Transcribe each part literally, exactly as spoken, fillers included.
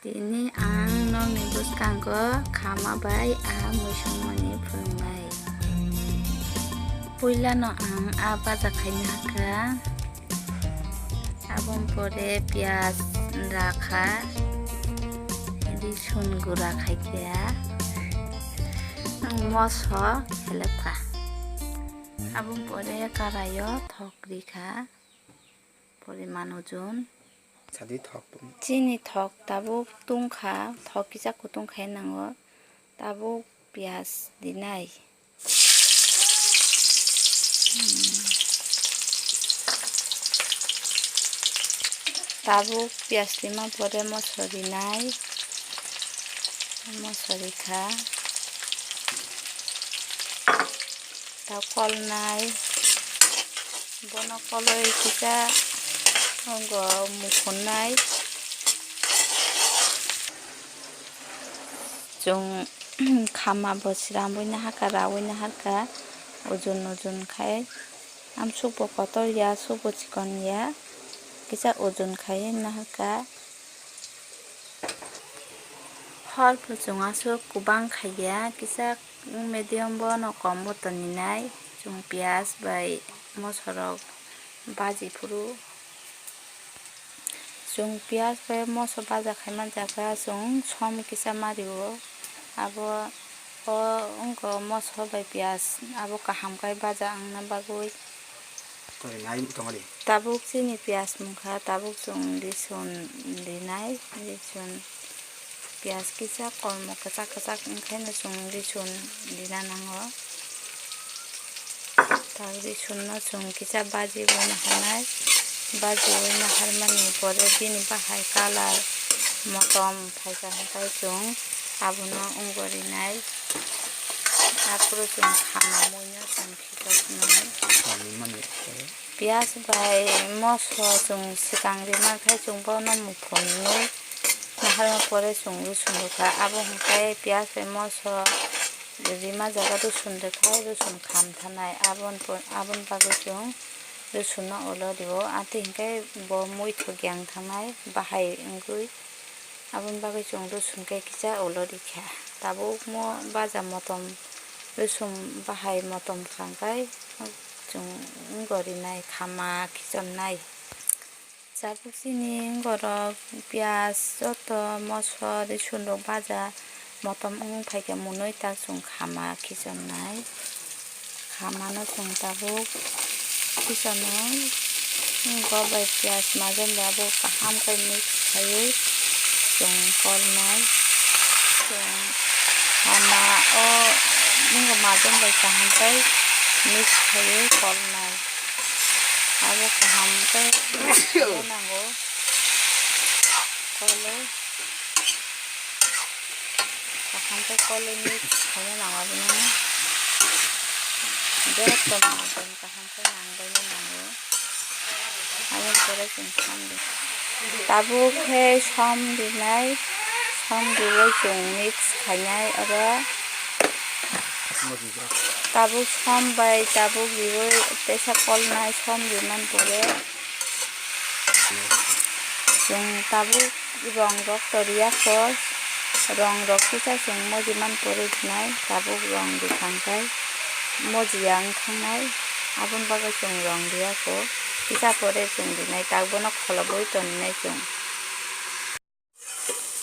Tini ang nokni bwskango khama bai a mui songmani phunuknai. Puilano ang a baja khaina hakha, aboni pore piyaj rakha, risun gura khaikha, moso khelepkha. Aboni pore karaio thok rikha. Poriman ujun. Sadi thok tong. Chini thok tabuk tungkha, thok kisa kutung khai nango, tabuk piyaj dinai. Hmm. Tabuk piyaj lima pore moso rinai, moso rikha. Ta kolnai, bono koloi kisa wngkha mukhunai. Chwng khama bo sramwi naharkha, raui naharkha, ujun ujun khai. Amsukbo kotor ya, sukbo chikon ya, kisa ujun khai naharkha. Hor bo chwng aswk kwbang khaiya, kisa medium bono kom bo toninai. Chwng piyaj bai mosorok baji phuru. Chwng piyaj bai moso baja khaima jaga chwng som kisa mario. Abo o wngkha moso bai piyaj abo kaham khai baja wngna bagwi. Korinai tongmani. Tabuk chini piyaj mungkha, tabuk chwng risun rinai, risun piyaj kisa kormo kwchak kwchak wngkhaino chwng risun rina nango. Tak risunno chwng kisa bajiwi naharnai, bajiwi naharmani pore bini bahai colour motom phaikha hwnkhe chwng abono wngwi rinai, aphuru chwng khama muino chwng. Piyaj bai moso chwng swkang rima khai chwng bono muphunwi naharma pore chwng rusun rwkha. Abo hwnkhe piyaj bai moso rima jaga rusun rwkha, rusun kham thanai. Aboni po-, aboni bagwi chwng rusunno ulo rio. Amtwi hwnkhe bo muithogyang thangnai bahai wngwi. Aboni bagwi chwng rusun khe kisa ulo rikha. Tabukmo baja motom, rusun bahai motom kha hwnkhe chwng wngwi rinai khama khichonnai. Tabuk chini wngorok piyaj joto moso rusunrok baja motom wng phaikha mwnwi tak chwng khama khichonnai. Hamano chwng tabuk kisono, hmm, go bai piyaj majan bai abo kaham khe mix khaiwi chwng kolnai. Chwng hama o nwngo majan bai kaham khe mix khaiwi kolnai. Abo kaham khe nango kolwi. Kaham khe kolwi mix khaina nango abono. Joto majan kaham khe nangbaino nango. Aboni pore chwng som di. Tabuk khe som rinai, som riwi chwng mix khainai oro. Tabuk som bai tabuk riwi teisa kolnai, som rimani pore. Chwng tabuk rong rok to riya kho, rong rok kisa chwng moji man pore rinai, tabuk rong rikha hwnkhe moji ya wngkha nai, aboni bagwi chwng rong riya kho, kisa pore chwng rinai, tak bono kholobwi toninai chwng.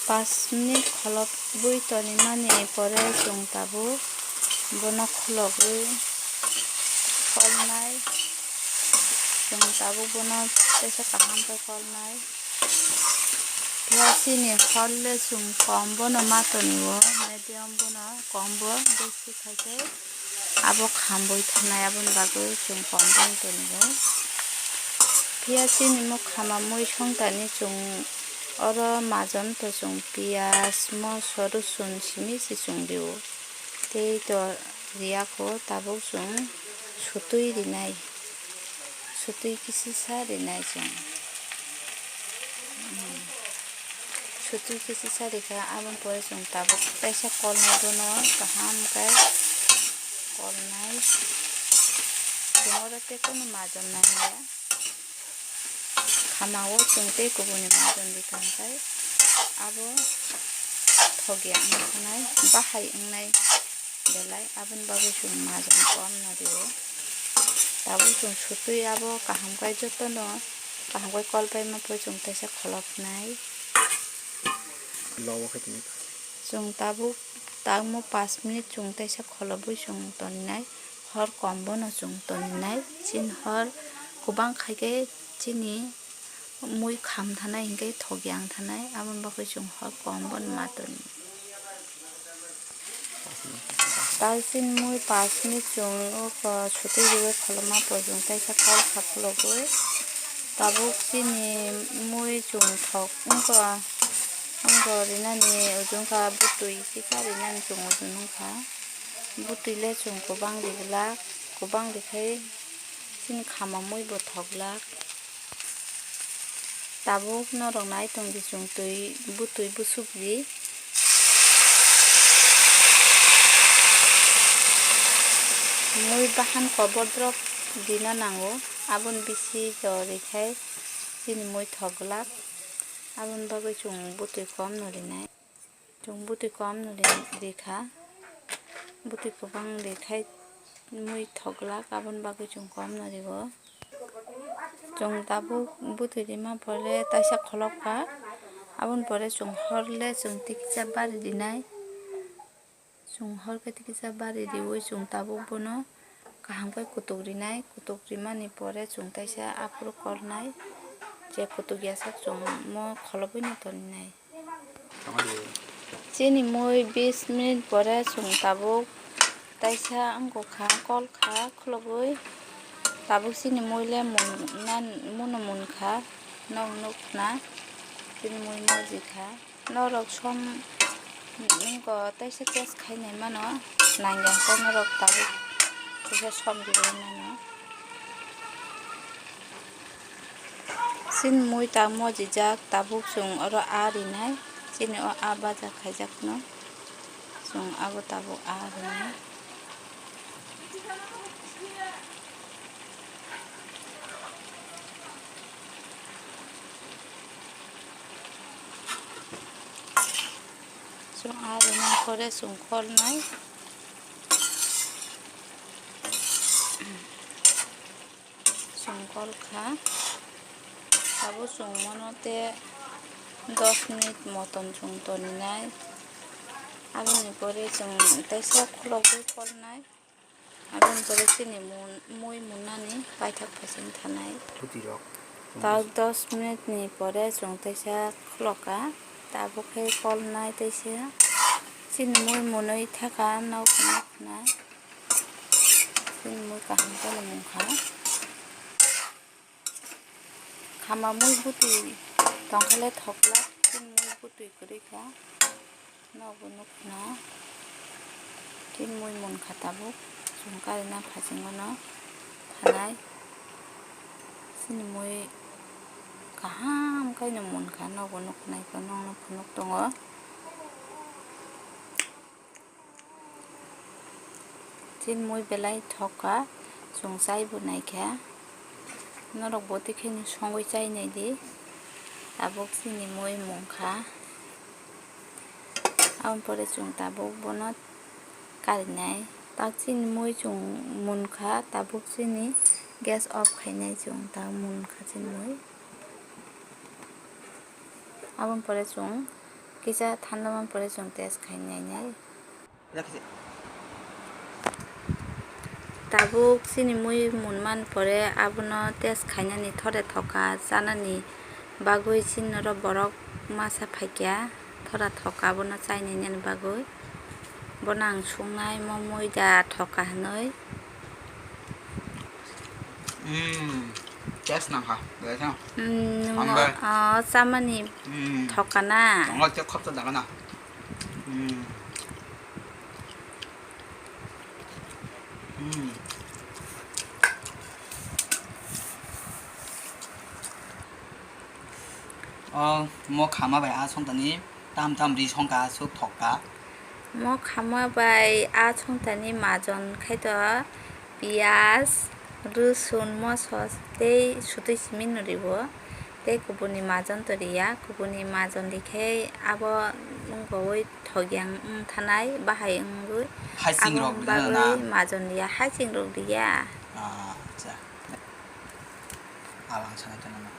Pas minute kholobwi tonimani pore chwng tabuk bono kholobwi kolnai, chwng tabuk bono teisa kaham khe kolnai. Phiya chini hor le chwng kom bono ma tonio, medium bono kom bo besi khai khe abo khambwi thanai, aboni bagwi chwng kom bono tonio. Phiya chini mokha ma mui songtani chwng oro majon to chwng piyaj, moso, rosun simi se chwng rio. Tei to riya kho, tabuk chwng sutwi rinai, sutwi kisisa rinai chwng. Hmm. Sutwi kisisa rikha, aboni pore chwng tabuk teisa kolnai bono kaham khe kolnai. Chwng oro tei kono majon nangya. Khama o chwng tei kubuni majon rikha hwnkhe. Abo thokya wngkha nai, bahai wngnai belai, aboni bagwi chwng majani kom no rio. Tabuk chwng sutwi abo kaham khe jotono kaham khe kol paima pore chwng teisa kholopnai. Lobo khe tini. Chwng tabuk tangmo pash minute chwng teisa kholobwi chwng toninai, hor kom bono chwng toninai. Chini hor kwbang khai khe chini mui kham thanai hinkhe thokya wng thanai, aboni bagwi chwng hor kom bono ma toni. Tei chini mui pash minute chwng o sutwi rwui kholopma pore chwng teisa kol kha khulogwi. Tabuk chini mui chwng thok wngkha, wngkha rinani ujung kha bwtwi kisa rinani chwng ujung wngkha. Bwtwi le chwng kwbang rijlak, kwbang rikhai chini khama mui bo thoklak. Tabuk norok nai tongdi chwng twi, bwtwi bwswk di. Mui bahan kobor drop dina nango, aboni bisi do rikhai chini mui thoklak, aboni bagwi chwng bwtwi kom no rinai. Chwng bwtwi kom no ri-, rikha. Bwtwi kwbang rikhai mui thoklak, aboni bagwi chwng kom no rio. Chwng tabuk bwtwi rima pore taisa kholopkha. Aboni pore chwng hor le chwng tikisa bari rinai. Chwng hor khe tikisa bari riui chwng tabuk bono kaham khe kutuk rinai. Kutuk rimani pore chwng taisa aphuru kolnai. Je kutuk ya sak chwng mo kholobwi no toninai. Chini mui bis minute pore chwng tabuk taisa wngkha, kol kha khulogwi. Tabuk chini mui le mun-, nan-, muno munkha, nok nukna chini mui moji kha. Norok som wngkha taisa test khainai mano, nangya khe norok tabuk kisa som riui mano. Chini mui ta mojijak, tabuk chwng oro a rinai, chini o a baja khaijakno chwng abo tabuk a rinai. Chwng a rinai pore chwng kolnai. Chwng kol kha. Abo chwng mano tei dos minute motom chwng toninai. Aboni pore chwng teisa khulogwi kolnai. Aboni pore chini mun-, mui munnani paithak phaising thanai. Bwtwi rok. Tak dos minute ni pore chwng teisa khulokha. Tabuk khe kolnai teisa. Chini mui munwi thaka nok nukna. Chini mui kaham khe mungkha. Khama mui bwtwi tongkha le thokla, chini mui bwtwi kwrwi kha. Nogo nukna. Chini mui munkha tabuk. Chwng karina phasingo no thanai. Chini mui kaham khe no munkha, nogo nuknai khe nokno phunuk tongo. Chini mui belai thok kha, chwng chai bo nai kha. Norok bo tei khe no songwi chai nai di. Tabuk chini mui mung kha. Aboni pore chwng tabuk bono karinai. Tak chini mui chwng mung kha, tabuk chini gas off khainai chwng, tak mung kha chini mui. Aboni pore chwng kisa thanda man pore chwng test khai nainai. Tabuk chini mui munman pore abono test khainani thore thoka chanani bagwi chini oro borok masa phaikya thora thoka abono chainainani bagwi. Bono ang sungnai mo mui da thoka hinwi. Mm, test nangkha, belai kheno. Mm, nwng hambai. O, chamani mm, thoka na? Tongo tei khopsa daga na. Mm. Mm. O, mo khama bai a songtani tam tam ri songkha, aswk thokka. Mo khama bai a songtani majon khaito piyaj, rwsun, moso tei sutwi simi no riwo. Tei kubuni majon to riya, kubuni majon rikhe abo wngbawi thogyang wng thanai, bahai wngwi. Haising rok aboni bagwi majon riya, haising rok riya. Ah, acha. Abang sanai tongma.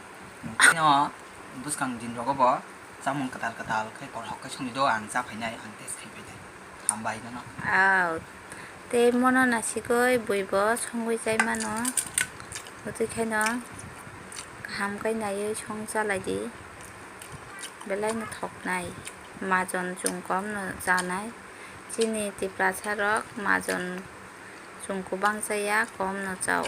Nokni bwskang din rogo bo chamung kwtal kwtal khe kothok khe songwi do ang cha phainai, ang test khai phainai. Hambai nono. Aw, tei mono nasigwi bui bo songwi chai mano. Hwtwi khaino kaham khe naiwi song chalai di. Belai no thoknai. Majon chwng kom no chanai. Chini Tiprasa rok majon chwng kwbang chaya, kom no chao.